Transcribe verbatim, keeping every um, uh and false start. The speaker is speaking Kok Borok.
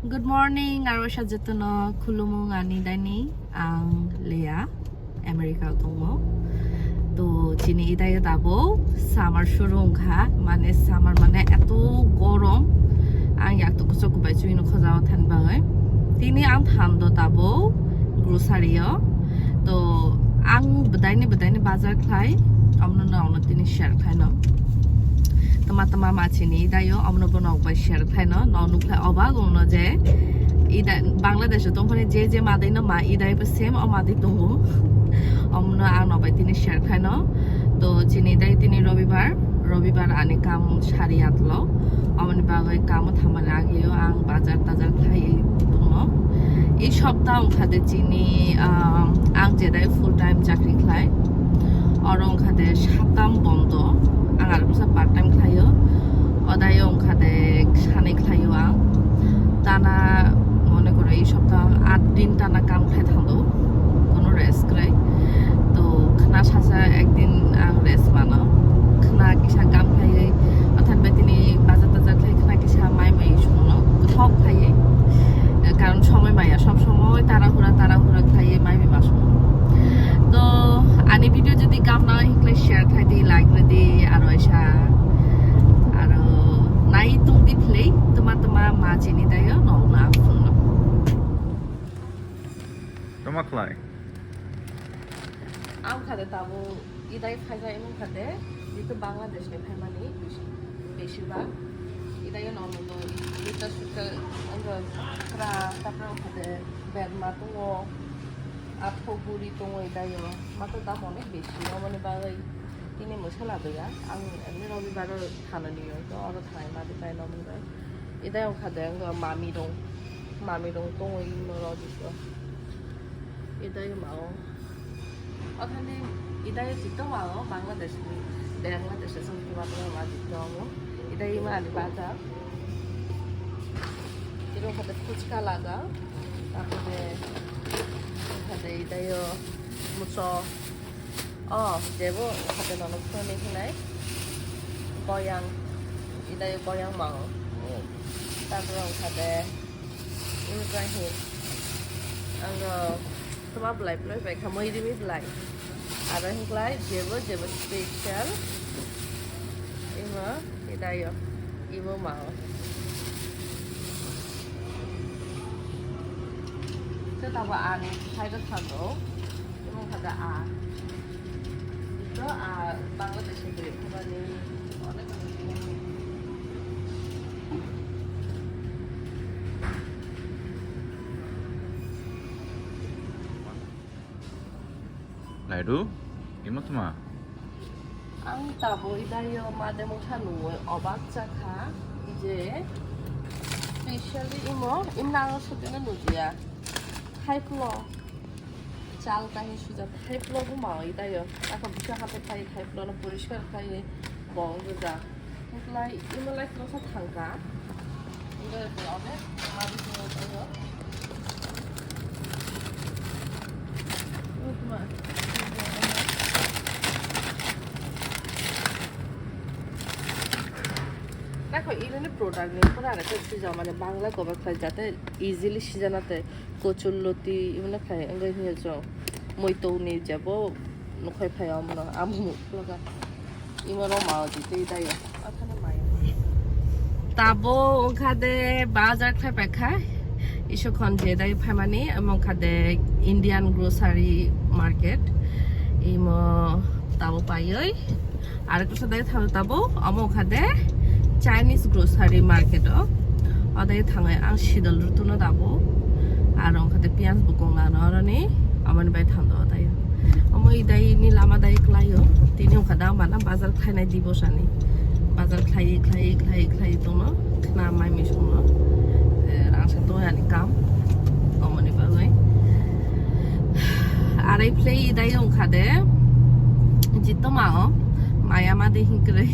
Good morning, aro sa jotono khulumung ani dani, ang Leah, America tongo. To chini idai dabo summer shuru wngkha, mane summer mane eto gorom, ang yak to kuchuk kubai chui no khojao than bagwi. Tini ang thando tabo grocery o. To ang bwdaini bwdaini bazar khlai, omno nokno tini share khlaino. Tama tama machini dayo, omno bo nok bai share khlaino, nok nukhlai obak wngno je ida Bangladesh o tongphani je je madai no ma idai bo same o madai tongo. Omno ang nok bai tini share khlaino. To chini dai tini Robibar, Robibar ani kam sari atlo. Omoni bagwi kamo thamani agio ang bazar tazar khlai tongno. I sopta wngkha de chini, ah, ang jedai full time chakri khlai. Oro wngkha de saptam bondo. Ang aro kisa part time khlaio. Odayo wngkha de sanai khlaio ang. Tana mone koro i sopta at din tana kam khlai thangdo. Kono rest kwrwi. To khna sasa ekdin ang rest mano. Khna kisa kam khlaiwi, othan betini bazar tazar khlai khna kisa mai mai songno kuthok khlaiwi. Karon somoi maya, sob somoi tara hura, tara hura khlaiwi mai mai ma songo. To ani video jodi gam na hinklai share khlai di, like khlai di, aro aisa, aro nai tung di play, tuma tuma ma chini dayo, nokno ang phunukno. Tama khlai. Ang kha de tabo idai phaijak wng kha de, jitu Bangladesh ni phaimani besi, besi ba. Idai no no no, ita suka, ando tra, tapra wng kha de, berma tongo, atho guri tongo idai o. Mato dam onek besi, omoni bagwi tini mwsa labuya. Ang emni Robibar o thanani o, to oro thanai madi pai no mungbai. Idai wng kha de, wng mami rong, mami rong tongo imo rodi o. Idai mao. Othani idai chito mao Bangladesh ni, Bangladesh ni songkhe ma tongo ma chito amo. Idai ima ani baja. Iro kha de phuchka laga. Tapore kha de idai o mucho. Oh, jebo kha de nono phone hinai. Koyang. Idai koyang mao. Tapore kha de Ibrahim. Ang tuma belai belai bai kha moi rimi belai. Aro hinklai jebo jebo special. Imo idayo. Imo mao. Te tabo ani side o thando. Imo kha da a. To a Bangladesh ni khamani onek onek. Naidu, imo tuma. Ang tabo idayo made mungsa nungwi obak chakha je specially imo imna ang sutino nujiya. Thaiplo chal kahi suja thaiplo buma idayo. Ako bisa hate khai thaiplo no poriskar khai bong suja. Uklai, imalai kisa thangka. Imalai kisa onek, mari kisa onek. Utma. Nako, ini ni product ni pura ada kisa sija, mane Bangla cover kisa jate easily sija nate. Kochulluti, imna khai, angga hiya jo. Moito ni jabo, nokhai phai amna, amu, laga. Ima roma o jitui dayo. Akhane mai. Tabo wngkha de bazar khlai paikha. Isokhon je dai phaimani, amo wngkha de Indian grocery market. Imo tabo paioi. Aro kisa dai thang tabo, amo wngkha de Chinese grocery market o. O dai thangai ang sidol rutuno dabo. Aro wngkha de piyaj bukung lano oroni, amoni bai thang do o dai. Omo idai ni lama dai khlaio. Tini wngkha da mana bazar khlainai dibo sani. Bazar khlai, khlai, khlai, khlai tongno. Khna mai mi songno. Eh, rang sa to ani kam. Omoni bagwi. Arai phlai idai wngkha de. Jitoma o. Maya ma de hinkre.